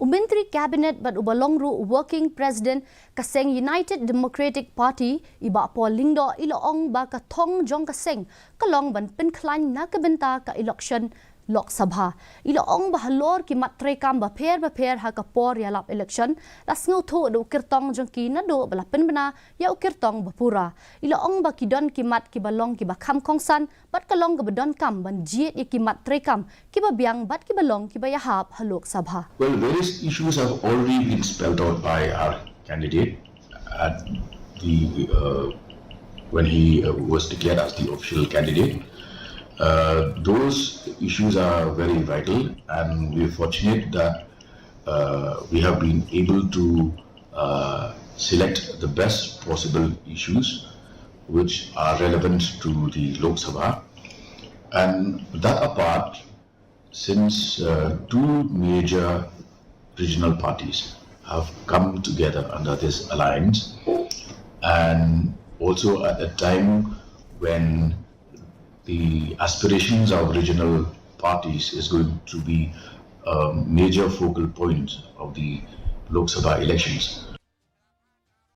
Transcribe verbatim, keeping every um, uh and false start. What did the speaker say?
U Myntri Cabinet bad uba long ruh u Working President ka seng United Democratic Party, i Bah Paul Lyngdoh, i la ong ba ka thong jong ka seng ka long ban pynkhlaiñ na ka bynta ka election Lok Sabha. I la ong ba halor ki mat treikam bapher bapher ha ka por ïalap election, la sngewthuh da u kyrtong jong ki naduh ba la pynbna ïa u kyrtong bapura. I la ong ba ki don ki mat kiba long kiba kham kongsan, bad ka long kaba donkam ban jied ïa ki mat treikam kiba biang bad kiba long kiba ïahap ha Lok Sabha. Well, various issues have already been spelled out by our candidate at the uh, when he uh, was declared as the official candidate. Uh, those issues are very vital, and we're fortunate that uh, we have been able to uh, select the best possible issues which are relevant to the Lok Sabha. And that apart, since uh, two major regional parties have come together under this alliance, and also at a time when the aspirations of regional parties is going to be a major focal point of the Lok Sabha elections.